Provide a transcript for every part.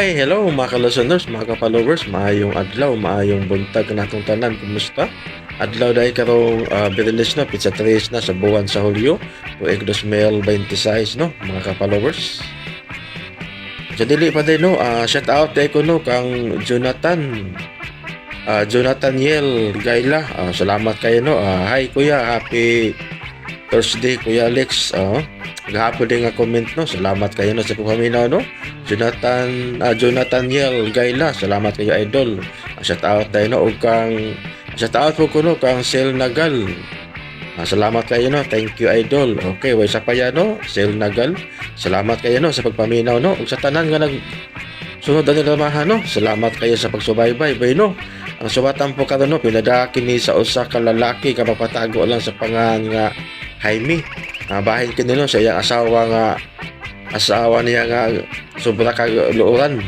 Hi, hello mga ka-listeners, mga ka-followers, maayong adlaw, maayong buntag natong tanan, kumusta? Adlaw dahil karong Biyernes na, pizza 3 na sa buwan sa Hulyo, tuig 2026, no, mga ka-followers. Sa dili pa din, no, shout out dahil ko, no, kang Jonathan, Jonathan Yel Gaila, salamat kayo, no, hi kuya, happy Thursday, Kuya Alex, gahapon din nga comment, no, salamat kayo, no, sa pagpaminaw, no, Jonathan Jonathan Yel Gaila, salamat kayo, idol. Shout out tayo, no, ug kang shout out po ko, no, kang Sel Nagal. Salamat kayo, no, thank you, idol. Okay, way sa pa no, Sel Nagal. Salamat kayo, no, sa pagpaminaw, no, ug sa tanan nga nag sunod ani lamahan, no. Salamat kayo sa pagsubaybay, bay, no. Ang suwatan po karon, no, pinadaki ni sa usa ka lalaki ka magpatago lang sa pangan nga Jaime. Bahin kini, no, sa iyang asawa nga asawa niya nga sobra ka luoran.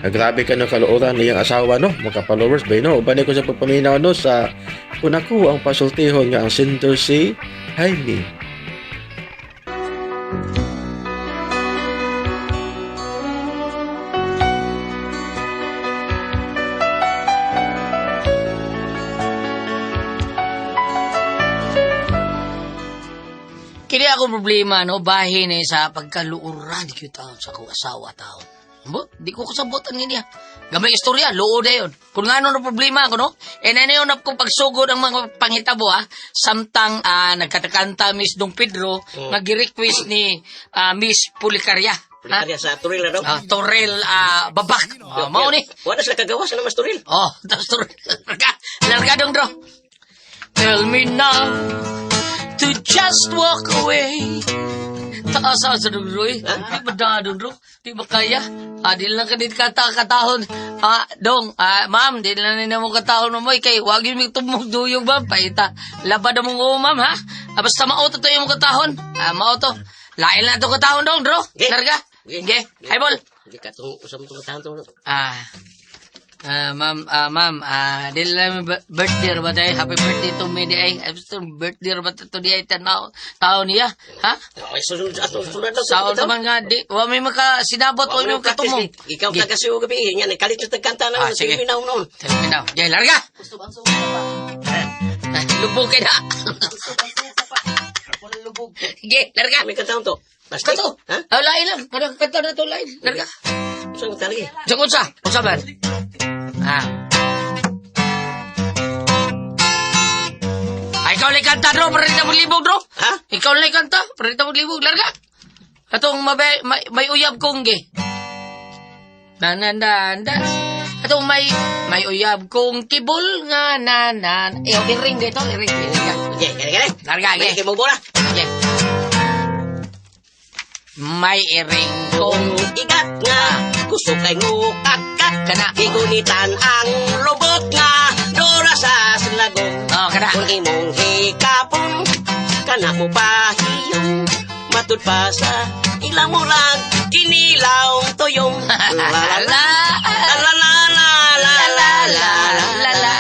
Grabe ka no kaluoran niyang asawa, no, mga followers bay, no. Uban ko sa pagpaminaw, no, sa kung ako ang pasultihon nga ang sender si Jaime. Kini ako problema, no, bahin eh, sa pagkaluoran gyud taon sa akong asawa taon. Ambot, di ko kasabot ang niya. Gamay istorya, luo na yun. Kung nga na problema ako, no? E na yun ako pagsugod ang mga panghitabo, ha? Samtang nagkatakanta Miss Dong Pedro, nga gi-request ni Miss Pulicaria. Ha? Pulicaria sa Turil na daw. Torel Babak. Mao ni. Wala sila kagawa sa namas Turil. Oh, tapos Torel. Larga, larga dong, bro. Tell me now to just walk away. Taas sa dong, bro, eh. Di ba da, dong, bro? Di ba kaya? Di lang ka din katahon. Dong, ma'am, di lang nina mo katahon mo, kay wag yun may tumog duyog, ma'am. Paita. Labad na mong oo, ma'am, ha? Basta mao to yung katahon. Mao to. Lain lang to katahon, dong, bro. Ge. Larga. Ge. Ge. Hi, bol. Hindi ka itong usap itong tahan to. Ma'am, ma'am, di lang birthday ra ba tayo? Happy birthday to me di ay. Ay, basta birthday ra ba to di ay tanaw tao niya? Ha? Okay, sunod ato sunod na. Sao naman nga di wa may maka sinabot wa may makatumong. Ikaw ka kasi og gabi yan kalit sa tagkanta na Ah, sige. sige na noon. Tell me now. Jay, larga. Lubog kay na. Sige, larga. May kanta to. Basta. Kato. Ha? Ah, lain lang. Kanang kanta na to lain. Larga. Saan ka lagi? Sa unsa? Unsa man? Ah. Ay, ikaw lang kanta, bro. Para dito maglibog, bro. Ha? Ikaw lang kanta. Para dito maglibog. Larga. Katong may uyab kong ge. Na na na na. Katong may uyab kong kibol nga na na. Eh, okay, ring dito. Ring. Larga. Okay, gani gani. Larga, May ge. kay mo bola. Ge. May iring kong Igat nga kusog kay ngukat kat Kana. Gigunitan ang lobot nga dora sa slagong. Oh, kana. Kung imong hikapon kana mo pahiyong matud pa sa ilang murag kinilaw tuyong. La la la la la la la la la la la la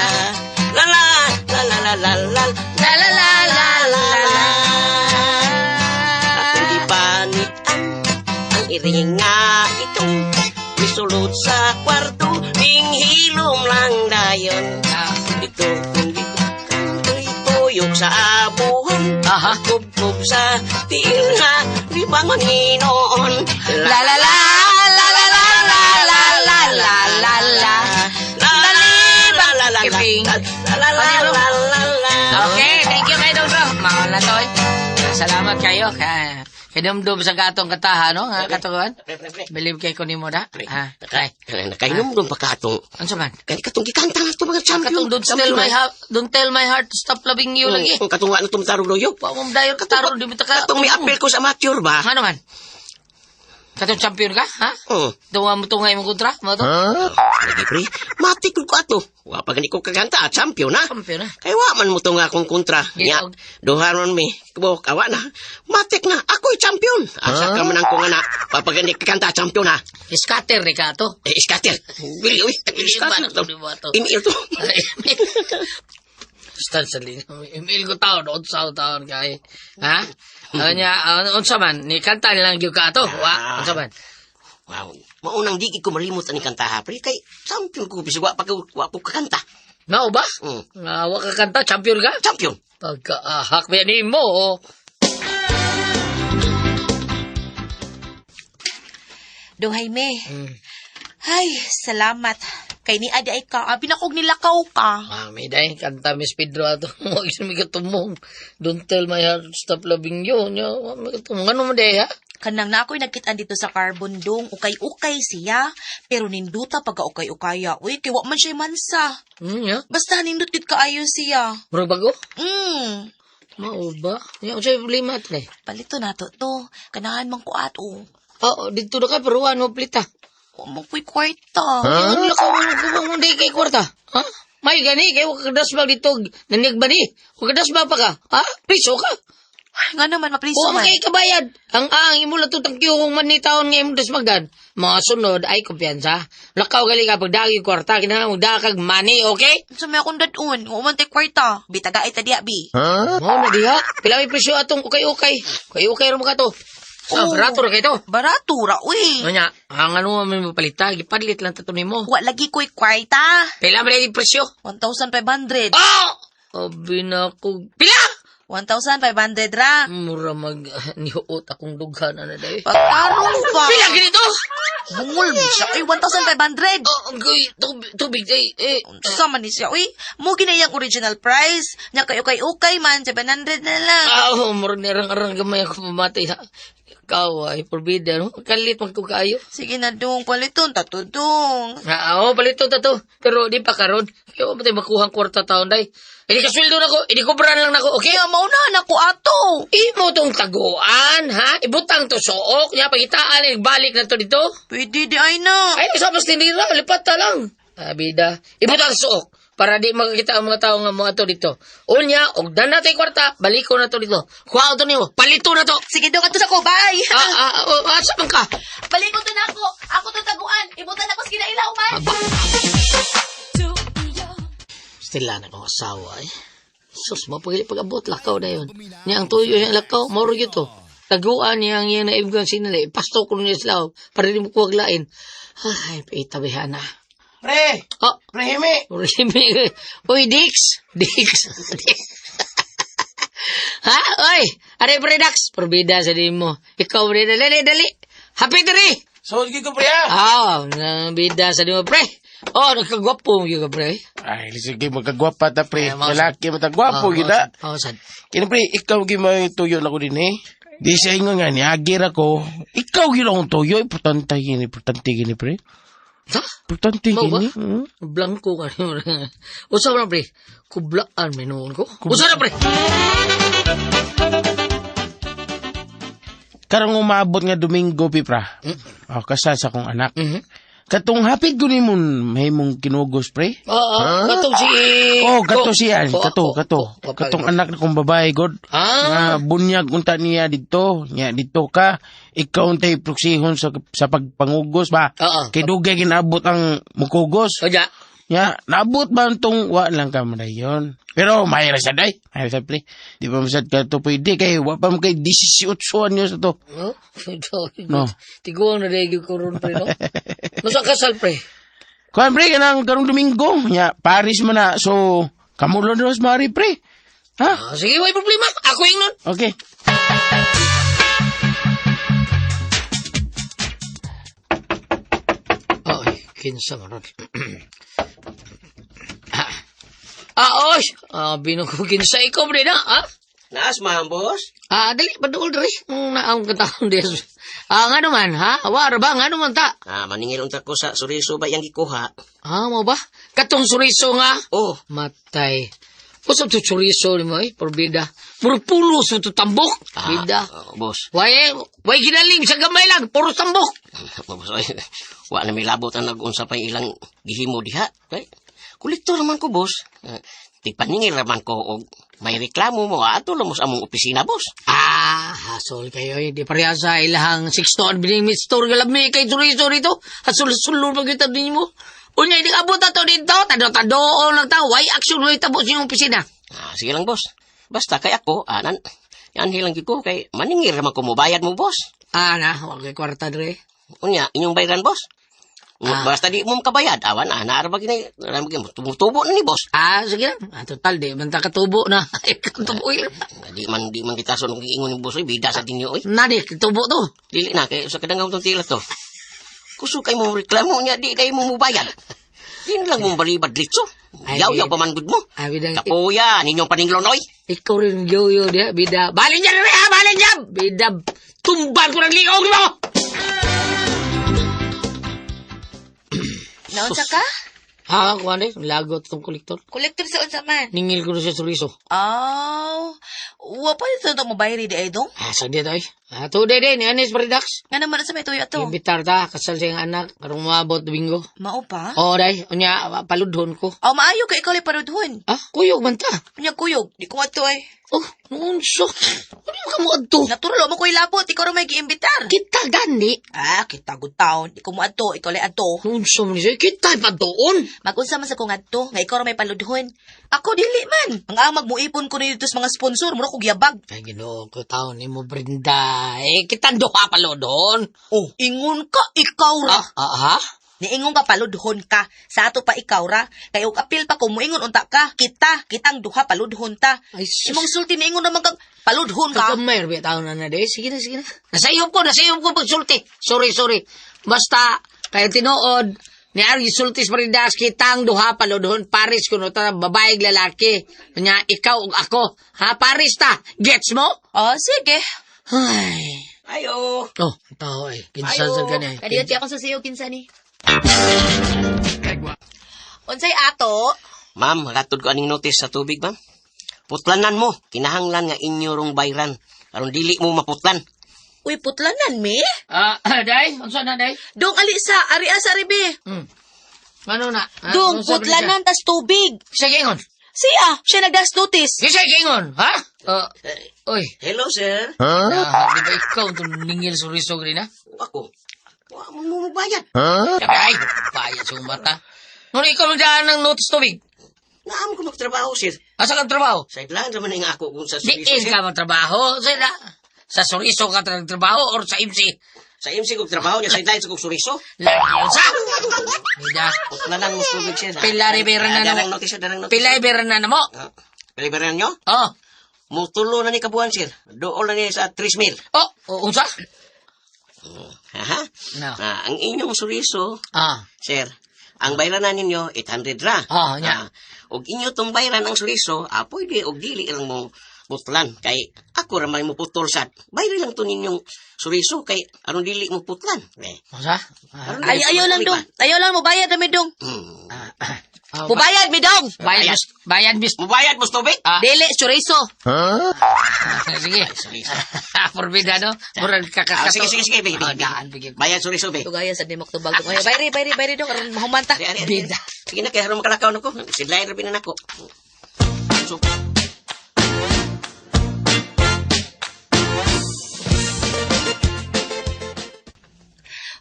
la la la la la la. La la la la la la. Akong gipanian ang iring nga itong misulod sa kwarto ning hilom lang dayon. Ito kung gikutan tuyok sa abuhan. Aha. Kubkub sa tiil nga di ba manginoon. La la la la la la la la la la la la. La la la la la Iring. la la la la la la. Okay, thank you kayo, Dong Bro. Mauna to eh. Salamat kayo. Kinumdum sa gatong kataha, no? Nga katuan. Pre, pre, pre. Believe kay ko nimo na. Ah, ay. Nakainom doon pa ka atong Ano man? Kani katong gikanta nga itong mga champion. Katong don't tell my heart, don't tell my heart to stop loving you lagi. Kung katong ano itong tarong loyog. Wa mo dayon kataro di mo ta ka. Katong may appeal ko sa amateur ba? Ano man? Katong champion ka, ha? Oh. Tunga mo tungay mo kontra, mo to? Lagi pre, mati ko ato. Wa pa gani ko kaganta, champion na. Champion na. Kay wa man mo tong akong kontra. Nya, Gitog. duha ron mi. Kubo kawa na. Matik na, ako'y champion. Asa ka man ang kung ana, wa pa gani kaganta champion ha. Scatter ni ka to. Eh, scatter. Bili, uy, scatter to. Email to. Basta sa lino. Email ko taon, unsa taon kay. Ha? Ano niya, unsa man, ni kanta lang gyud ka ato. Wa, unsa man. Wow, maunang di ko malimot ani kantaha pre kay champion ko bisag wa pa ko wa ko kakanta. Mao ba? Mm. Nga wa ka kanta, champion ka? Champion. Pagkaahak ba ni mo? Oh. Dong Jaime. Mm. Ay, salamat. Kay ni Adi ay ka, abi na kog nilakaw ka. Mami, day, kanta Miss Pedro ato. Huwag siya may katumong. Don't tell my heart to stop loving you. Nya, wa may katumong. Ano mo day, ha? Kanang na ako'y nagkitaan dito sa carbon dong, ukay-ukay siya. Pero ninduta pagka ukay-ukaya. Uy, kay wa man siya mansa. Ya. Basta nindot gid kaayo siya. Murag bago? Mao ba? Nya, unsay problema ate? Palito na to to. Kanahan man ko ato. Oo, dito na ka, pero ano plita? Wa man ko'y kwarta. Huh? Ano ka mo kung di kay kwarta? Ha? May gani, kay wa kadasbag dito, nanig ba ni? Wa kadasbag pa ka? Ha? Piso ka? Ay, nga naman, mapriso Wa man man. kay kabayad. Ang imo lang to tangkiyo kung man ni taon nga imong dasbagan. Mga sunod ay kumpiyansa. Lakaw gali ka pagdagi kwarta, kinahanglan magdakag money, okay? Sa may akong dadun, wa man tay kwarta. Bi, tagait ta diya, bi. Mao na diha. Pila may presyo atong ukay-ukay. Ukay-ukay ra mo ka to. Ah, Oh. barato ra kay to. Barato ra, uy. Ano nya, ang ano man mapalita, gipadlit lang ta to nimo. Wa lagi ko'y kwarta. Pila man ang presyo? 1,500. Ah! Abi na ko. Pila! 1,500 ra. Mura mag nihuot akong dughan ana day. Pagtarong ba? Pila ganito? Bungol mo siya. Uy, 1,500. Oh, goy, tubig, tubig ay eh. Unsa man ni siya. Uy, mo ginayang original price. Nya kay ukay-ukay man, 700 na lang. Ah, oh, murag nirang-arang gamay ako pamatay ha. Ikaw ay forbidden. No? Kalit man ko kaayo. Sige na dong, paliton tato dong. Ah, oh, palito ta to. Pero di pa karon. Kaya wa tayo makuha ang kwarta taon day. Hindi ka sweldo na ko, hindi ko brand lang nako, okay? Kaya mauna na ko ato. Imo tong taguan, ha? Ibutang to suok niya, pagitaan, balik na to dito. Pwede di ay na. Ay, sa mas tinira, lipat ta lang. Ah, bida. Ibutang suok para di makakita ang mga tao nga mo ato dito. Unya, og dan na tay kwarta, baliko na to dito. Kuha to nimo, palito na to. Sige dong, ato na ko, bye. Ah, ah, oh, asa man ka? Baliko to na ako. Ako to taguan. Ibutan ako sa kinailaw man. Stila na kong asawa eh. Sus, mapagili pag-abot, lakaw na yun. Niya ang tuyo niya lakaw, mauro yun to. Taguan niya ang iyang naibgang sinali. Pasto ko niya sila, para di mo kuwag lain. Ay, paitabihan na. Pre! Oh, Pre, Himi! Remy. Uy, Dix! Dix! Ha? Uy! Are, pre, Dax! Probida sa di mo. Ikaw, pre, dali, dali! Happy dali! So, sige ko, pre, ah! Ah, nabida sa di mo, pre! Oh, nagkagwapo mo yun ka, pre. Ay, sige, magkagwapa ta, pre. Ay, mausan. Lalaki, matagwapo, Oh, gina. Oh, sad. Kini, pre, ikaw gi may tuyo na ko din, eh. Di siya ingon nga, niagir ako. Ikaw gina akong tuyo. Importante gini, importante gini, pre. Ha? Importante Mao ba? gini. Hmm? Blanco ka. Usa na, pre. Kublaan may noon ko. Usa na, pre! Karong umabot nga Domingo, pi, pra. Oh, kasal sa akong anak. Katong hapit ko ni mong mahimong kinugos, pre. Oo, katong si... Oh, kato siya. Oh, Kato, oh, kato. oh, Katong anak na kong babae, God. Ah. Nga bunyag unta niya dito. Nya dito ka. Ikaw untay proksihon sa pagpangugos ba? Oo. Kay dugay ginabot ang mukugos. Oja. Nya, naabot ba tong wa lang ka man yon. Pero may ra sad ay. May ra sad pre. Di pa masad ka to pwede kay wa pa man kay 18 anyos na to. No? No. Tiguang na dahil ko ron, pre, no? Masa kasal, pre? Kuan pre kanang karong Domingo. Nya Paris man na so kamulon ros mari pre. Ha? Ah, sige, may problema. Ako yung nun. Okay. Ay, kinsa man ron. Ah, oy! Ah, binuko kinsa ikaw, pre, na, ah? Naas man, boss. Ah, dali, paduol dali. Naang katahon diya. Ah, nga naman, ha? Wara ba? Nga naman ta? Ah, maningil unta ko sa suriso ba yang gikuha. Ah, mo ba? Katong suriso nga. Oh, Matay. Usap to chorizo ni mo, eh, porbida. Murag pulos mo to tambok. Bida. oh, boss. Way, way ginaling sa gamay lang, puro tambok. Boss, oy. Wa na may labot ang nag-unsa pa ilang gihimo diha. Kay kolektor man ko, boss. Ah, Tigpaningil raman ko og may reklamo mo ato lang mo sa among opisina, boss. Ah, hasol kayo, eh. Di pareha sa ilahang six-ton bining meat store galami kay chorizo rito. Hasol-sulol pag kita din mo. Unya, hindi abot na to dito. Tado-tado lang ta. Way action way tabo sa inyong opisina. Ah, sige lang, boss. Basta kay ako, anan, anhi lang gyud ko kay maningil raman ko mobayad mo, boss. Ah, na, wag kay kwarta dre. Unya, inyong bayaran, boss. Ah. Basta di mo makabayad, awan na, naara ba kinay, tumutubo na ni boss. Ah, sige lang. Ah, total, di man ta katubo na. Ay, katubo eh. Di man kita sunong giingon ni boss, oy, bida sa dinyo, oy. Nadi, katubo to. Dili na, kay sa kadanggang tong tila to. Kusog kay mo reklamo niya, di kay mo mubayad. Di na lang mo balibad litso. Ay, Yaw-yaw pa man gud mo. Ah, bidang, Kapuya, ninyong paninglon, oy. ikaw rin yoyo diya, bida. Balin niya rin, ha? Balin niya! Bida, tumban ko ng liog mo! Naunsa ka? Ha, kuha na lagot itong kolektor. Kolektor sa unsa man? Ningil ko na siya suriso. Aw, wa pa dito mo bayri di ay dong. Ah, sagdi to eh. Ah, today din, ni Anis Maridax. Nga naman sa may tuyo ato. Imbitar ta, kasal sa iyang anak, karong maabot Domingo. Mao pa? Oo, day, unya, paludhon ko. Aw, maayo ka ikaw lay parudhon. Ah, kuyog man ta. Unya kuyog, di ko ato ay. Oh, unso. Ano ka mo adto? Natural mo ko'y labot, ikaw ra may giimbitar. Kita gani. Ah, kita good taon, di ko mo ato, ikaw lay ato. Unso man siya, kita pa doon. Magunsa man sa kong adto, nga ikaw ra may paludhon. Ako dili man. Ang amag mo ipon ko nito sa mga sponsor, mura kog yabag. Ay, ginoo ko taon ni mo, Brenda. Eh, kita duha paludhon. Oh, ingon ka ikaw ra. Ah, ah, ha? Niingon ka paludhon ka. Sa ato pa ikaw ra. Kay og apil pa ko muingon unta ka. Kita, kitang duha paludhon ta. Ay, sus. Imong sulti niingon naman kang paludhon ka. Kagamay, rabi taon na na, day. Sige na, sige na. Nasa iyo ko pagsulti. Sorry, sorry. Basta, kaya tinuod, ni Argy Sultis Maridas, kitang duha paludhon, Paris kuno ta, babae ug lalaki. Nya, ikaw ug ako. Ha, Paris ta. Gets mo? Oh, sige. Ay. Ayo. Oh, ang tao eh. Kinsa sa gani. Kadiyo ti ako sa siyo kinsa ni. Unsay ato? Ma'am, latod ko aning notice sa tubig, ma'am. Putlanan mo, kinahanglan nga inyo rong bayran. Aron dili mo maputlan. Uy, putlanan mi. Ah, day, unsa na day? Dong alisa, ari asa ribi. Hmm. Ano na? Ah, Dong unsa ba siya? putlanan tas tubig. Siya gingon. Siya, siya nagdas notice. Siya gingon, ha? Oy. Hello, sir. Ah, di ba ikaw itong ningil suriso rin, ha? Ako. Wa mo mo bayad. Ay, bayad sa mata. Nung ikaw nung daan ng notice tubig, Naam ko magtrabaho, sir. asa kang trabaho? Sideline naman ang ako kung sa Di suriso, sir. ka magtrabaho. Sa, sa suriso ka trabaho or sa MC? Sa MC kong trabaho niya, sideline sa kong suriso. Lagi yun sa! Bida. Putlanan mo sa tubig, sir. Pila ribera na Darang namo. notice, sir. Darang notice. Pila ibera na namo. Ah, Pila ibera nyo? Oh. Mutulo na ni kabuan, sir. Dool na ni sa 3 mil. Oh, oh, unsa? Ha? No. Ah, ang inyong suriso, Ah. sir, ang bayran na ninyo, 800 ra. Ah, nya. Og inyo tong bayran ang suriso, ah, pwede og dili lang mo putlan. Kay ako ra may muputol sad. Bayran lang to ninyong suriso kay aron dili mo putlan. Eh, Unsa? Ah, aron Ay, dili ayaw lang mo dong. Ayaw lang, mubayad na mi dong. Hmm. ah, ah. Oh, Mubayad mi dong. Bayad, bis, bayad, bis. Mubayad mo sa tubig? Ah. Dili, chorizo. Ah, sige. Suriso. Forbida, no? Murag kakakato. Ah, sige, sige, sige. Big, Oh, big, big. daan, bigyan ko. Bayad suriso, be. Tugaya sa dimok tubag dong. Ay, bayri, bayri, bayri dong. Aron mahumanta. Ari, ari, ari. Bida. Sige na, kaya harong makalakaw na ko. Sidlain ra na nako. So,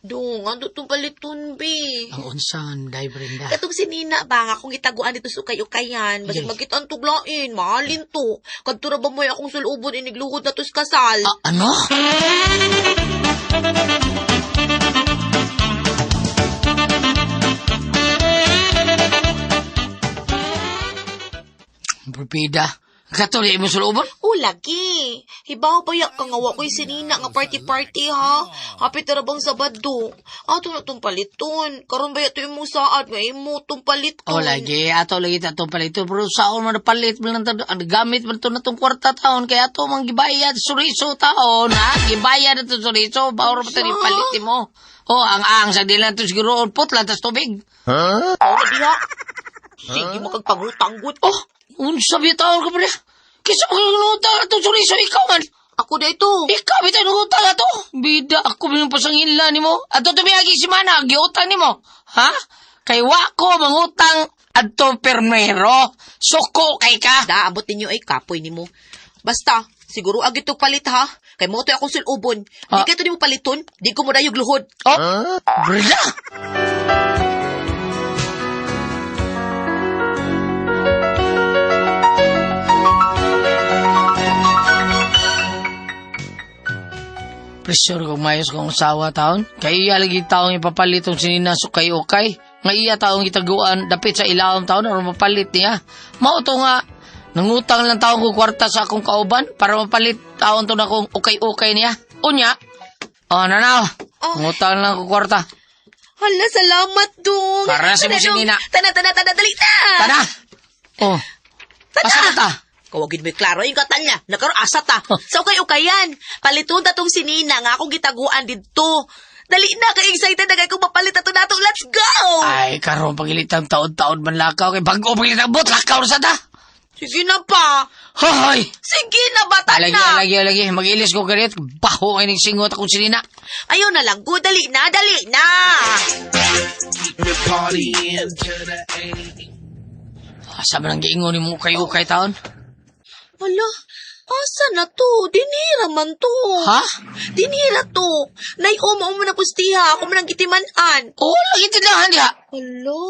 Dong, ando tong paliton, be. Ang unsan, day, Brenda. Katong si Nina ba nga kung itaguan dito sa ukay-ukayan, basta Yes. magkita ang tuglain, mahalin to. Kadto ra ba mo'y akong sulubon inigluhod na to's kasal? Ah, ano? Brupida. Katuloy mo sulubon? O lagi. Hibaw pa yak ka nga wa ko'y si Nina nga party-party ha. Hapit na ra bang Sabado. Ato na tong paliton. Karon ba yato imong saad nga imo tong paliton. O lagi, ato lagi tatong palito. Pero saon mo na palit mo lang taon. Ang gamit mo ito na itong kwarta taon. Kaya ato mang gibayad suriso taon. Ha? Gibayad na ito suriso. Bawar mo ito ni palit mo. O, ang sa dilan ito siguro. Putla, tas tubig. O diha. Sige makagpangutanggot. Oh, unsa ba taon ka pa niya? Kisa mo nangutang atong suriso, ikaw man. Ako na ito. Ikaw bitaw nangutang ato. Bida, ako ba yung pasangila nimo? Ato tumiyagi si Mana, giutang nimo. Ha? Kay wa ko mangutang adto permero. Suko kay ka. Da, abot ninyo ay kapoy nimo. Basta, siguro agi to palit ha. Kay mo to akong sulubon. Di Ah. kay to nimo paliton, di ko mo dayog luhod. Oh, brda. Pressure kung mayos kong usawa taon. Kay iya lagi taong ipapalit ang sinina so kay okay. Nga iya taong gitaguan dapit sa ilawom taon aron mapalit niya. Mao to nga nangutang lang taon ko kwarta sa akong kauban para mapalit taon to na kong ukay-ukay niya. Unya. Oh, nanaw. Oh. Ngutang lang ko kwarta. Hala, salamat, dong. Para sa Tana, mo si dong. Nina. Tana, tana, tana, dali na. Tana. Oh. Asa na ta? Kawagid may klaro yung katan niya. Nakaroon asa ta. Sa ukay-ukayan, paliton ta tong sinina nga akong gitaguan didto. Dali na, kay excited na kay kung mapalit ato nato. Let's go! Ay, karon pagilitang taon-taon man lakaw kay bago pagilitang bot lakaw na sa ta. Sige na pa. Hoy! Sige na, bata Alagi, na. alagi, alagi. Mag-ilis ko ganit. Baho ay singot akong sinina. Ayaw na lang, go. Dali na, dali na. Asa man ang giingon ni mo ukay-ukay taon? Hala, asa na to? Dinira man to. Ha? Dinira to. Nay-uma mo na pustiha. Ako man ang gitiman-an. Oo, lagi tindahan diha. Hala.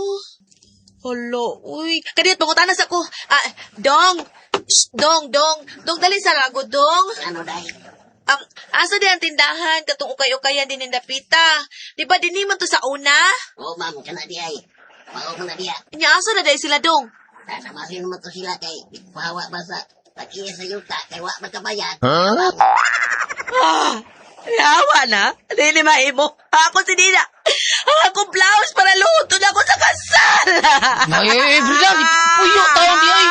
Hala, uy. Kadiyot, pangutanas ako. Ah, dong. Shh, dong, dong. Dong, dali sa rago, dong. Ano dahil? Asa di ang tindahan? Katong ukay-ukayan din dapita. Di ba dinhi man to sa una? Oh, ma'am, kana di ay. Mao na diya. Nya asa na dahil sila dong? Nasa masin mo to sila kay pahawa ba sa pag-iya sa yuta kay wa magkabayad. Ah, yawa na. Dili mahimo. Ako si Nina. Ang akong blouse para luto na ako sa kasal. Ay, ay, ay, Brida, puyo taon di ay.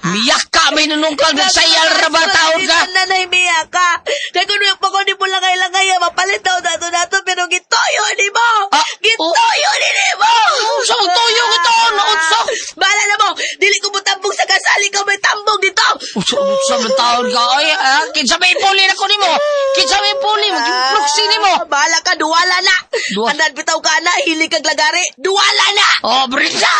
Miyak ka, may nanungkal, nagsayal ra ba taon ka? Nanay, miyak ka. Kaya kung pa ko di mo lang kailangan mapalit daw nato nato, pero gitoyo ni mo. Ah, Gitoyo ni mo. Oh, sa toyo ko taon, nautso. Bahala na mo. Dili ko mo tambong sa kasal, ikaw may tambong dito. Unsa unsa man taon ka ay, ah, kinsa may puli na ko nimo? Kinsa may puli, mag-proxy nimo. Ah, Bahala ka, duwala na. Duwa- Andan bitaw ka na, hilig kag lagari. Duwala na. Oh, Brida!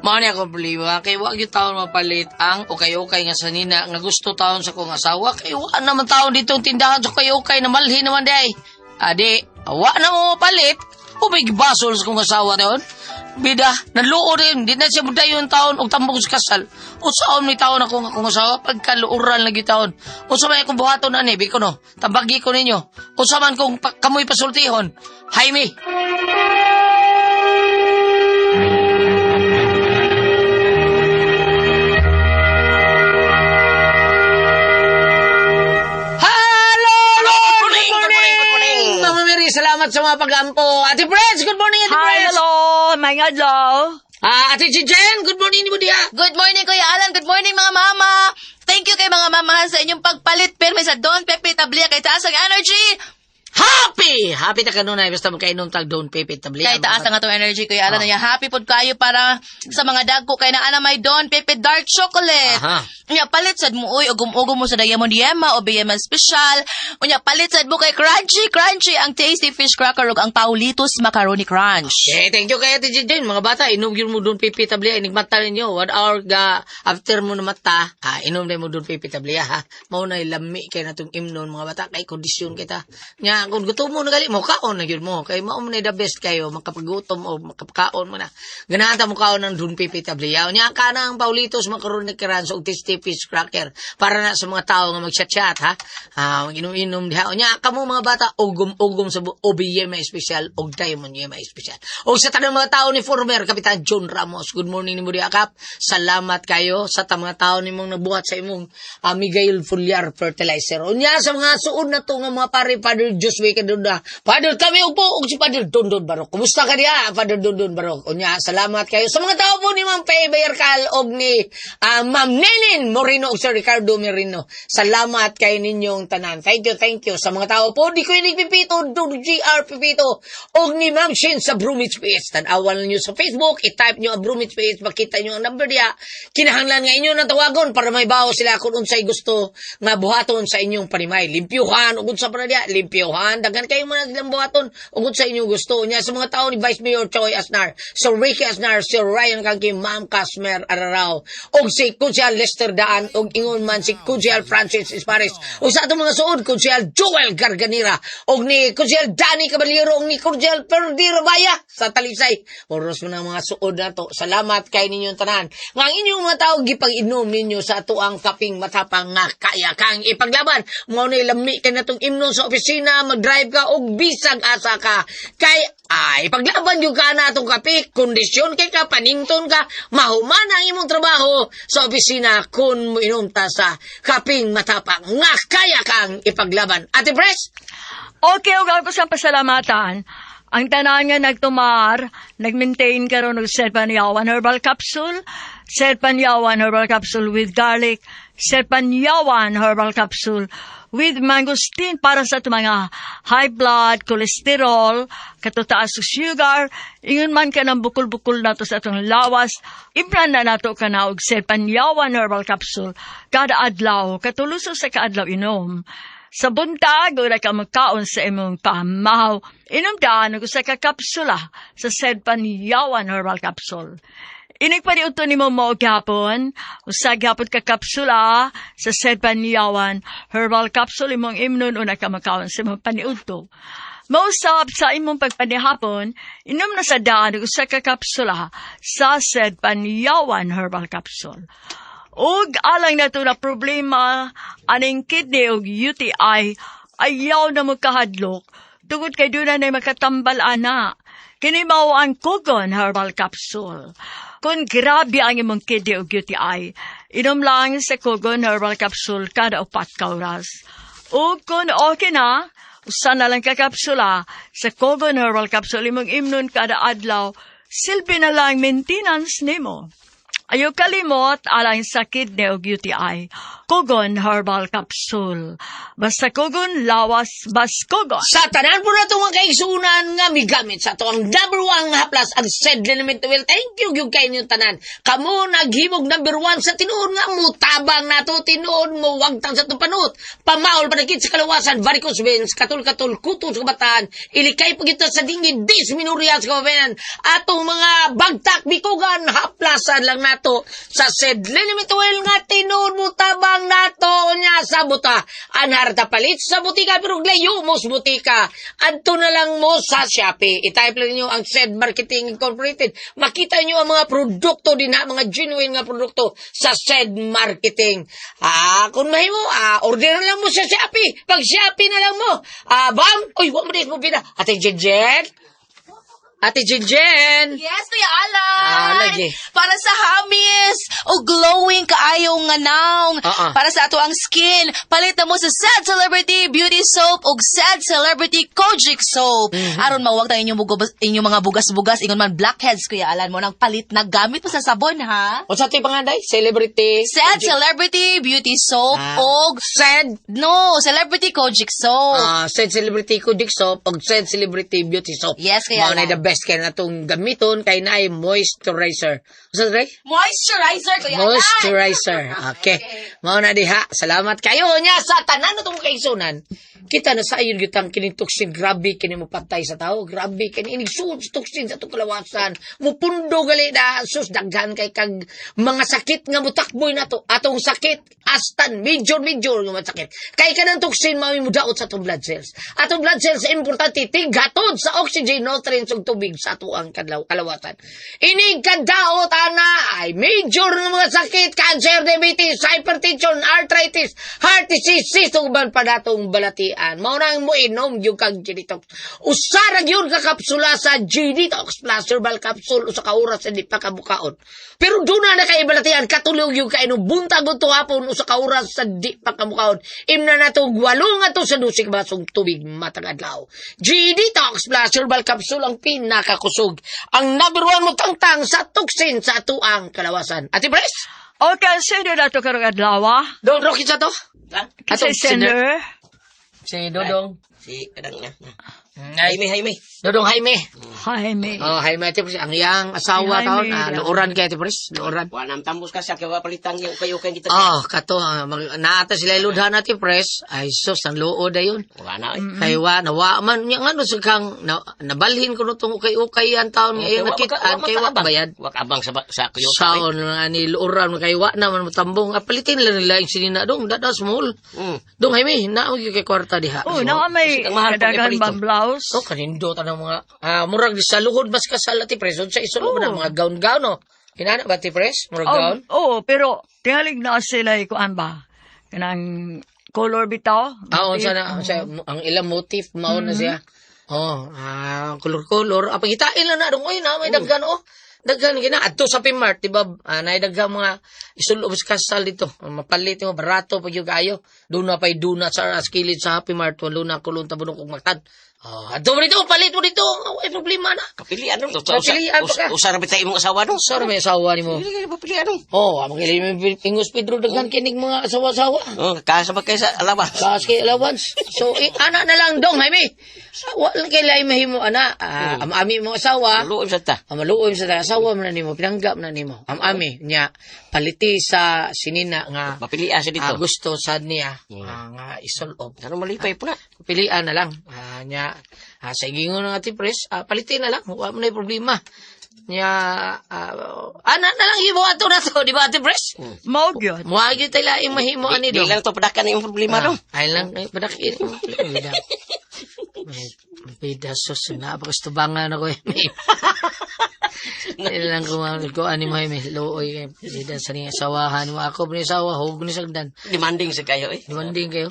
Mao ni ako problema kay wa gyud taon mapalit ang ukay-ukay nga sanina nga gusto taon sa kong asawa kay wa naman taon ditong tindahan sa ukay-ukay na malhin naman di ay. Adi, wa na mo mapalit. Umay gibasol sa kong asawa taon. Bida, naluo rin. Di na siya mudayon taon og tambong sa kasal. Usaon ni taon ako nga akong asawa pagkaluoran lagi taon. Usa man akong buhaton ani biko no. Tambagi ko ninyo. Usa man kong pa, kamoy pasultihon. Jaime. Hello! Good morning, good morning, good morning. Mama Mary, salamat sa mga pag-ampo. Ate Friends, good morning, Ate Hi, Friends. hello! May adlaw! Ah, Ate Jen, good morning ni mo diha. Good morning, Kuya Alan. Good morning, mga mama. Thank you kay mga mama sa inyong pagpalit pirmi sa Don Pepe Tablia kay taas ang energy. Happy! Happy ta kanunay basta makainom tag Don Pepe Tablia. Kay taas ang atong energy, Kuya Alan. Nya happy pod kayo para sa mga dagko kay naa na may Don Pepe Dark Chocolate. Aha. Unya palit sad mo oy ugom-ugom mo sa Diamond Yema o BML Special. Unya palit sad mo kay Crunchy Crunchy ang Tasty Fish Cracker ug ang Paulitos Macaroni Crunch. Eh, thank you kay Ate Jen. Mga bata, inom yun mo Don Pepe Tablia. Inigmata ninyo. 1 hour ga after mo na mata, ha, inom na mo Don Pepe Tablia, ha. Mao na lami kay natong imnon, mga bata, kay kondisyon kita. Nga, kung gutom mo na gali, mo kaon na yun mo. Kay mao na the best kayo, makapagutom o makapakaon mo na. Ganahan ta mo kaon ng Don Pepe Tablia. Nya, ka na ang Paulitos Macaroni Crunch o Tasty Fish Cracker para na sa mga tao nga mag-chat-chat, ha. Ah, mag-inom-inom diha. Nya, kamo mga bata, ugom-ugom sa OBM special og Diamond YMA special. O sa tanang mga tao ni former Kapitan John Ramos. Good morning nimo diha kap. Salamat kayo sa tanang mga tao nimong nabuhat sa imong Miguel Fulyar Fertilizer. Unya sa mga suod na to nga mga pare Father Joshua Kadunda. Father kami upo og si Father Dondon Barok. Kumusta ka diha Father Dondon Barok? Unya salamat kayo sa mga tao po ni Ma'am Faye Bayarcal og ni Ma'am Nenin Moreno og Sir Ricardo Merino. Salamat kay ninyong tanan. Thank you, thank you. Sa mga tao po, di ko inig Pipito, Don GR Pipito, og ni Ma'am Shin sa Brumich PH. Tanawan ninyo sa Facebook, i-type nyo ang Brumich PH, makita nyo ang number diya. Kinahanglan nga inyo ng tawagon para may bawo sila kung unsay gusto nga buhaton sa inyong panimay. Limpyuhan, ug unsa pa na diya, limpyuhan, man. Daghan kayo mga silang buhaton ug sa inyong gusto niya sa mga tao ni Vice Mayor Choi Asnar, Sir Ricky Asnar, Sir Ryan Kangki, Ma'am Casmer Ararao, ug si Konsehal Lester Daan, ug ingon man si Konsehal Francis Espares, ug sa atong mga suod, Konsehal Joel Garganira, ug ni Konsehal Danny Caballero, ug ni Konsehal Perdi Rabaya sa Talisay. Puros mo na mga suod nato. Salamat kay ninyong tanan. Nga ang inyong mga tao gipag-inom ninyo sa ato ang kaping matapang nga kaya kang ipaglaban. Mao na lami kay natong imnon sa opisina, mag-drive ka og bisag asa ka. Kay ay paglaban yung ka na atong kape, kondisyon kay ka, panington ka, mahuman ang imong trabaho sa opisina kung moinom ta sa kaping matapang nga kaya kang ipaglaban. Ate Pres? Okay, ug ako sa pasalamatan. Ang tanan nga nagtumar, nag-maintain karon og Serpanyawan Herbal Capsule, Serpanyawan Herbal Capsule with garlic, Serpanyawan Herbal Capsule with mangosteen para sa atong mga high blood, cholesterol, katutaas sa sugar, ingon man ka ng bukol-bukol nato sa atong lawas, imran na nato ka na og Serpanyawan Herbal Capsule kada adlaw, katuluso sa kaadlaw inom. Sa buntag, ura ka magkaon sa imong pamahaw. Inom daan og usa ka kapsula sa Serpanyawan Herbal Capsule. Inig pa ni nimo mo gyapon, usa gyapon ka kapsula sa Serpanyawan Herbal Capsule imong imnon una ka magkaon sa imong paniudto. Mausab sa imong pagpanihapon, inom na sa daan og usa ka kapsula sa Serpanyawan Herbal Capsule. Ug alang nato na problema aning kidney ug UTI, ayaw na mo kahadlok tungod kay doon na makatambal ana. Kini mao ang Kogon Herbal Capsule. Kung grabe ang imong kidney ug UTI, inom lang sa Kogon Herbal Capsule kada 4 ka oras. Ug kung okay na, usa na lang ka kapsula sa Kogon Herbal Capsule imong imnon kada adlaw, silbi na lang maintenance nimo. Ayaw kalimot alang sa kidney ug UTI. Kogon Herbal Capsule. Basta Kogon, lawas, bas Kogon. Sa tanan po na itong mga kaigsunan nga migamit sa ato ang number one nga haplas ang said liniment oil. Thank you gyud kay inyong tanan. Kamo naghimog number one sa tinuod nga mutabang nato, tinuod mo wagtang sa itong panut. Pamaol panakit sa kalawasan, varicose veins, katul-katul, kuto sa kabataan, ilikay pagita sa dingid, dysmenorrhea sa kababayan. Atong mga bagtak, bikugan, haplasan lang nato sa said liniment oil nga tinuod mo tabang nato nya sa buta. Anhar ta palit sa butika pero layo mo sa butika. Adto na lang mo sa Shopee. I-type lang niyo ang Said Marketing Incorporated. Makita niyo ang mga produkto din ha, mga genuine nga produkto sa Said Marketing. Kung mahimo, order na lang mo sa Shopee. Pag Shopee na lang mo. Bam! Uy, wa mo din mo pina. Ate Jenjen. Ate Jenjen. Yes, Kuya Alan! Lagi. Para sa hamis o glowing kaayo nga naong. Para sa ato ang skin, palit na mo sa Sad Celebrity Beauty Soap o Sad Celebrity Kojic Soap. Aron mawag tayo inyong, inyong mga bugas-bugas, ingon man blackheads, Kuya Alan mo, nang palit na gamit mo sa sabon, ha? O sa ito yung panganday? Celebrity. Sad Celebrity Beauty Soap og Sad. No, Celebrity Kojic Soap. Sad Celebrity Kojic Soap o Sad Celebrity Beauty Soap. Yes, Kuya Mao na Alan. the best kay natong gamiton kay naay moisturizer. Unsa Dre? Moisturizer, Kuya Alan. Moisturizer. Okay. Mao na diha. Salamat kayo nya sa tanan natong kaigsunan. Kita na sa ayon gyud ang kining toxin, grabe kini mo patay sa tao, grabe kini inig suod sa toxin sa atong kalawasan. Mupundo gali na sus daghan kay kag mga sakit nga mutakboy nato. Atong sakit astan major major nga masakit. Kay kanang toxin mao mo daot sa atong blood cells. Atong blood cells importante tighatod sa oxygen, nutrients ug tubig sa ato ang kalawasan. Inig kadaot ana ay major nga mga sakit, cancer, diabetes, hypertension, arthritis, heart disease, cyst ug uban pa natong balatian. Mao nang moinom gyud kag G-Detox. Usa ra gyud ka kapsula sa G-Detox Plus Herbal Capsule usa ka oras hindi pa kabukaon. Pero doon na kay balatian katulog gyud ka inom buntag ug hapon usa ka oras sa di pa kamukaon. Imna nato 8 ngadto sa 12 ka basong tubig matag adlaw. G-Detox Plus Herbal Capsule ang pinakakusog. Ang number one mo tangtang sa toxin sa atuang kalawasan. Ate Pres? Okay, sender na to karong adlaw. Dong Rocky sa to? Kasi Atong sender. sender. Si Dodong. Si kadang na. Ay, Jaime, Jaime. Dodong Jaime. Jaime. Oh, Jaime Ate Pres, ang iyang asawa Si Jaime, taon, yeah. luoran kay Ate Pres, luoran. Wa nam tambos ka sa kay wa palitang yung kayo kay kita. Oh, kato, naata sila iludhan Ate Pres, ay sus, ang luod ayon. Wa na eh. Kay wa nawa man nya ngano sa kang na, nabalhin ko no tong ukay-ukay ang taon nga iyang nakitaan kay wa bayad. Wa ka abang sa kuyo. Saon nga ni luoran kay wa na man matambong. Palitin lang nila yung sinina dong, dada small. Dong Jaime, naong gyud kay kwarta diha. Oh, naa may Ang mahal pag kadaghan ipalito. bang blouse? Oh, kanindo tanang mga murag di sa luhod mas kasal Ate Pres, unsa isulo oh. Na mga gown-gown no. Kinana ba Ate Pres? Murag Oh, gown? oh, pero tingalig na sila kuan ba? Kanang color bitaw? Unsa na unsa ang ilang motif mao na siya. Oh, kolor-kolor. Pangitain lang na dong oy na may daghan oh. Daghan gina adto sa Pimart, di ba? Naay daghan mga isulob sa kasal dito. Mapalit mo barato pag yung kaayo. Duna pay duna sa kilid sa Happy Mart, walo na kulon tabunok og Mactan. Oh, adto mo dito, palit mo dito. Way problema na. Kapilian dong. Kapilian pa ka. Usa ra bitay imong asawa dong. Sorry, may asawa nimo. Dili kay papilian dong. Oh, ang kilim Ingos Pedro daghan kinig mga asawa-asawa. Oh, kasa ba kay sa alawa? Kaas kay allowance. So, ana na lang dong, Jaime. Wa lang kay lahi mahimo ana. Am-ami mo asawa. Luom sa ta. Maluoy sa taga asawa man na nimo, pinanggap na nimo. Am-ami niya paliti sa sinina nga Mapilian siya dito. Gusto sad niya nga isulob. Ano malipay po na. Pilian na lang. Nya sa igingon ng Ate Pres, palitin na lang. Wa man na problema. Nya ana na lang himo ato na to, di ba Ate Pres? Mao gyud. Muha gyud tay laing mahimo ani Di dong. lang to padakan imong problema dong. Ay lang, ay, padakin. Bida. Bida, sus, napakastubangan ako eh. Ay lang ko, ko, ani mo, may looy, kay bida sa niya, asawahan mo. Ako, ni asawa, hug ni sagdan. Demanding sa kayo eh. Demanding kayo.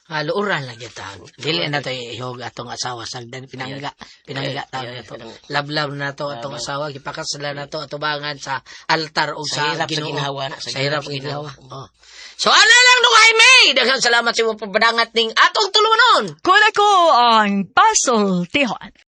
Luoran lang yun taon. Dili na to ihog atong asawa sagdan. Pinangga, pinangga taon na to. Lablab na to atong asawa. Gipakasala na to atubangan sa altar o Sa sa, hirap sa Ginoo. ginhawa na, Sa hirap sa ginhawa. Oh. So ano lang nung Jaime? Daghang salamat sa imong pabadangat ning atong tulumanon. Kuna ko ang pasultihon.